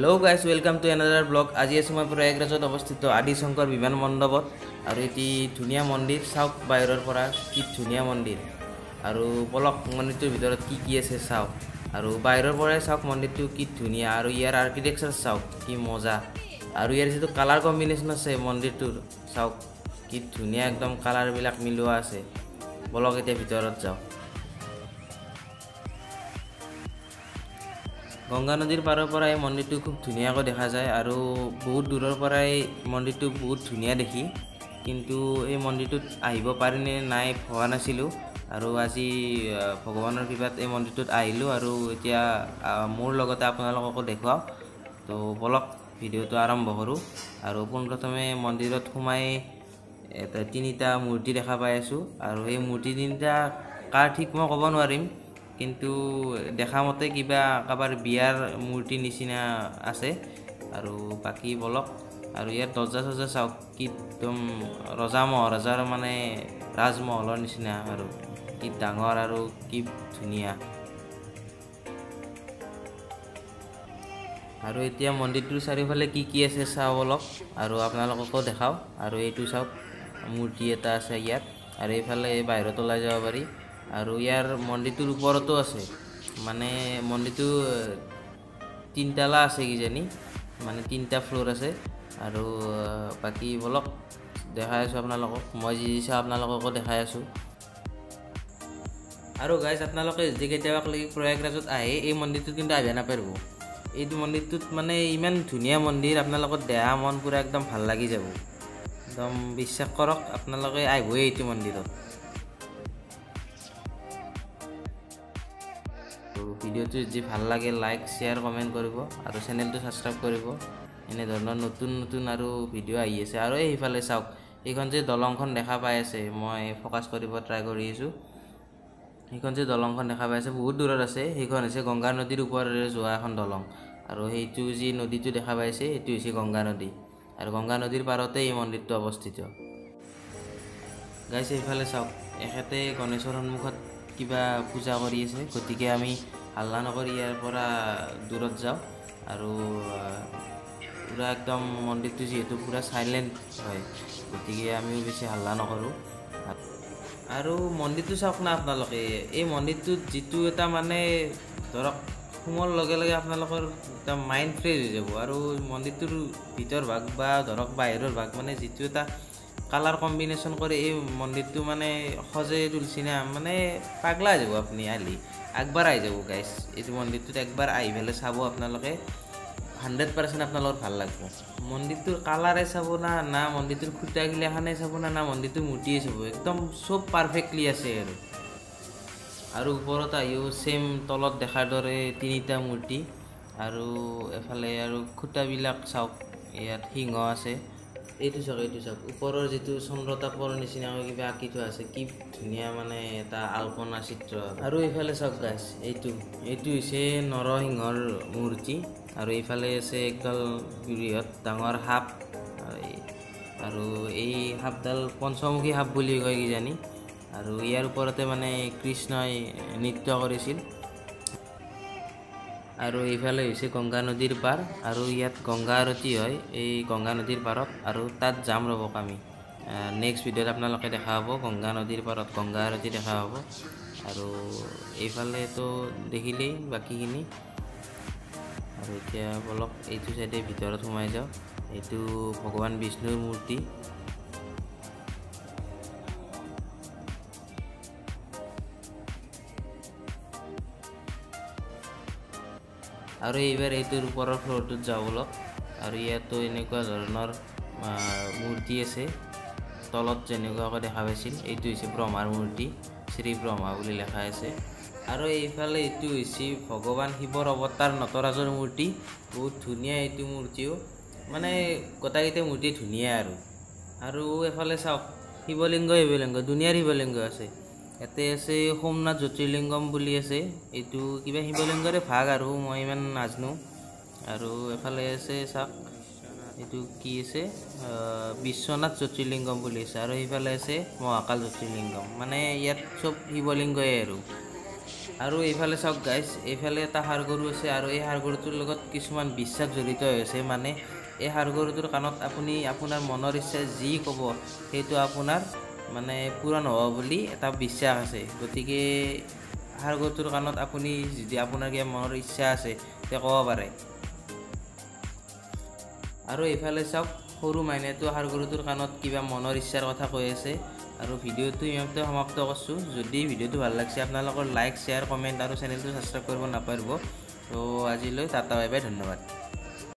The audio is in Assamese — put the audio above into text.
Hello guys, welcome to another blog. আজি আছোঁ মই প্ৰয়াগৰাজত অৱস্থিত আদি শংকৰ বিমান মণ্ডপত আৰু এটি ধুনীয়া মন্দিৰ চাওক বাহিৰৰ পৰা কি ধুনীয়া মন্দিৰ। আৰু বলক মন্দিৰটোৰ ভিতৰত কি কি আছে চাওক আৰু বাহিৰৰ পৰাই চাওক মন্দিৰটো কি ধুনীয়া আৰু ইয়াৰ আৰ্কিটেকচাৰ চাওক কি মজা আৰু ইয়াৰ যিটো কালাৰ কম্বিনেশ্যন আছে মন্দিৰটোৰ চাওক কি ধুনীয়া একদম কালাৰবিলাক মিলোৱা আছে। বলক এতিয়া ভিতৰত যাওঁ। গংগা নদীৰ পাৰৰ পৰা এই মন্দিৰটো খুব ধুনীয়াকৈ দেখা যায় আৰু বহুত দূৰৰ পৰাই মন্দিৰটো বহুত ধুনীয়া দেখি, কিন্তু এই মন্দিৰটোত আহিব পাৰিনে নাই ভবা নাছিলোঁ আৰু আজি ভগৱানৰ কৃপাত এই মন্দিৰটোত আহিলোঁ আৰু এতিয়া মোৰ লগতে আপোনালোককো দেখুৱাওঁ। তো বলক ভিডিঅ'টো আৰম্ভ কৰোঁ। আৰু পোনপ্ৰথমে মন্দিৰত সোমাই এটা তিনিটা মূৰ্তি দেখা পাই আছোঁ আৰু এই মূৰ্তি তিনিটা কাৰ ঠিক মই ক'ব নোৱাৰিম, কিন্তু দেখা মতে কিবা কাৰোবাৰ বিয়াৰ মূৰ্তি নিচিনা আছে। আৰু বাকী বলক আৰু ইয়াত দৰ্জা চৰ্জা চাওক কি একদম ৰজা মহাৰজাৰ মানে ৰাজমহলৰ নিচিনা আৰু কি ডাঙৰ আৰু কি ধুনীয়া। আৰু এতিয়া মন্দিৰটোৰ চাৰিওফালে কি কি আছে চাওঁ বলক আৰু আপোনালোককো দেখাওঁ। আৰু এইটো চাওক মূৰ্তি এটা আছে ইয়াত আৰু এইফালে বাহিৰত ওলাই যাব পাৰি। আৰু ইয়াৰ মন্দিৰটোৰ ওপৰতো আছে, মানে মন্দিৰটো তিনতালা আছে কিজানি, মানে তিনিটা ফ্ল'ৰ আছে। আৰু বাকী বলক দেখাই আছোঁ আপোনালোকক, মই যি চাওঁ আপোনালোককো দেখাই আছোঁ। আৰু গাইজ আপোনালোকে যদি কেতিয়াবালৈকে প্ৰয়াগৰাজত আহে এই মন্দিৰটোত কিন্তু আহিব নাপাৰিব। এইটো মন্দিৰটোত মানে ইমান ধুনীয়া মন্দিৰ, আপোনালোকৰ দেহা মন পূৰা একদম ভাল লাগি যাব, একদম বিশ্বাস কৰক আপোনালোকে আহিবই এইটো মন্দিৰত। ভিডিঅ'টো যদি ভাল লাগে লাইক শ্বেয়াৰ কমেণ্ট কৰিব আৰু চেনেলটো ছাবস্ক্ৰাইব কৰিব। এনেধৰণৰ নতুন নতুন আৰু ভিডিঅ' আহি আছে। আৰু এইফালে চাওক এইখন যে দলংখন দেখা পাই আছে, মই ফ'কাছ কৰিব ট্ৰাই কৰি আছোঁ। সেইখন যে দলংখন দেখা পাই আছে বহুত দূৰত আছে, সেইখন হৈছে গংগা নদীৰ ওপৰেৰে যোৱা এখন দলং। আৰু সেইটো যি নদীটো দেখা পাইছে সেইটো হৈছে গংগা নদী আৰু গংগা নদীৰ পাৰতে এই মন্দিৰটো অৱস্থিত। গাইছ এইফালে চাওক এখেতে গণেশৰ সন্মুখত কিবা পূজা কৰি আছে, গতিকে আমি হাল্লা নকৰি ইয়াৰ পৰা দূৰত যাওঁ। আৰু পূৰা একদম মন্দিৰটো যিহেতু পূৰা চাইলেণ্ট হয়, গতিকে আমিও বেছি হাল্লা নকৰোঁ। আৰু মন্দিৰটো চাওক না আপোনালোকে, এই মন্দিৰটোত যিটো এটা মানে ধৰক সোমোৱাৰ লগে লগে আপোনালোকৰ এটা মাইণ্ড ফ্ৰেছ হৈ যাব। আৰু মন্দিৰটোৰ ভিতৰ ভাগ বা ধৰক বাহিৰৰ ভাগ মানে যিটো এটা কালাৰ কম্বিনেশ্যন কৰে এই মন্দিৰটো মানে সজাই তুলিছে না, মানে পাগলা হৈ যাব আপুনি আহি একবাৰ আহি যাব গাইছ। এইটো মন্দিৰটোত একবাৰ আহি পেলাই চাব আপোনালোকে 100% আপোনালোকৰ ভাল লাগিব। মন্দিৰটোৰ কালাৰে চাব না, না মন্দিৰটোৰ খুঁটাগিলাখনে চাব না, না মন্দিৰটোৰ মূৰ্তিয়ে চাব, একদম চব পাৰফেক্টলি আছে। আৰু আৰু ওপৰত আহিও ছেইম তলত দেখাৰ দৰে তিনিটা মূৰ্তি। আৰু এফালে আৰু খুঁটাবিলাক চাওক, ইয়াত সিংহ আছে। এইটো চাওক, এইটো চাওক ওপৰৰ যিটো চন্দ্ৰতাপৰ নিচিনাকৈ কিবা আঁকি থোৱা আছে, কি ধুনীয়া মানে এটা আল্পনা চিত্ৰ। আৰু এইফালে চাওক গাইছ, এইটো এইটো হৈছে নৰসিংহৰ মূৰ্তি। আৰু এইফালে আছে একডাল বৃহৎ ডাঙৰ সাপ আৰু এই সাপডাল পঞ্চমুখী সাপ বুলি কয় কিজানি। আৰু ইয়াৰ ওপৰতে মানে কৃষ্ণই নৃত্য কৰিছিল। আৰু এইফালে হৈছে গংগা নদীৰ পাৰ আৰু ইয়াত গংগা আৰতি হয় এই গংগা নদীৰ পাৰত। আৰু তাত যাম ৰ'বক আমি নেক্সট ভিডিঅ'ত আপোনালোকে দেখা হ'ব গংগা নদীৰ পাৰত গংগা আৰতি দেখা হ'ব। আৰু এইফালেতো দেখিলেই বাকীখিনি। আৰু এতিয়া বলক এইটো চাইডে ভিতৰত সোমাই যাওঁ। এইটো ভগৱান বিষ্ণুৰ মূৰ্তি। আৰু এইবাৰ এইটোৰ ওপৰৰ ফ্ল'ৰটোত যাওঁ বলক। আৰু ইয়াতো এনেকুৱা ধৰণৰ মূৰ্তি আছে, তলত যেনেকুৱাকৈ দেখা পাইছিল। এইটো হৈছে ব্ৰহ্মাৰ মূৰ্তি, শ্ৰী ব্ৰহ্মা বুলি লেখা আছে। আৰু এইফালে এইটো হৈছে ভগৱান শিৱৰ অৱতাৰ নটৰাজৰ মূৰ্তি, বহুত ধুনীয়া এইটো মূৰ্তিও, মানে গোটেইকেইটা মূৰ্তি ধুনীয়া। আৰু আৰু এইফালে চাওক শিৱলিংগ, শিৱলিংগ ধুনীয়াৰ শিৱলিংগ আছে। ইয়াতে আছে সোমনাথ জ্যোতিৰ্লিংগম বুলি আছে, এইটো কিবা শিৱলিংগৰে ভাগ আৰু মই ইমান নাজানো। আৰু এফালে আছে চাওক এইটো কি আছে, বিশ্বনাথ জ্যোতিৰ্লিংগম বুলি আছে। আৰু সেইফালে আছে মহাকাল জ্যোতিৰ্লিংগম, মানে ইয়াত চব শিৱলিংগই আৰু। আৰু এইফালে চাওক গাইজ, এইফালে এটা ষাঁড় গৰু আছে আৰু এই ষাঁড় গৰুটোৰ লগত কিছুমান বিশ্বাস জড়িত হৈ আছে। মানে এই ষাঁড় গৰুটোৰ কাণত আপুনি আপোনাৰ মনৰ ইচ্ছা যি ক'ব সেইটো আপোনাৰ মানে পূৰণ হ'ব বুলি এটা বিশ্বাস আছে। গতিকে ষাঁড় গৰুটোৰ কাণত আপুনি যদি আপোনাৰ কিবা মনৰ ইচ্ছা আছে তে ক'ব পাৰে। আৰু এইফালে চাওক, সৰু মাইনাটো ষাঁড় গৰুটোৰ কাণত কিবা মনৰ ইচ্ছাৰ কথা কৈ আছে। আৰু ভিডিঅ'টো ইমানতে সমাপ্ত কৰিছোঁ। যদি ভিডিঅ'টো ভাল লাগিছে আপোনালোকৰ লাইক, শ্বেয়াৰ, কমেণ্ট আৰু চেনেলটো ছাবস্ক্ৰাইব কৰিব নাপাহৰিব। ত' আজিলৈ টাটা, বাই বাই, ধন্যবাদ।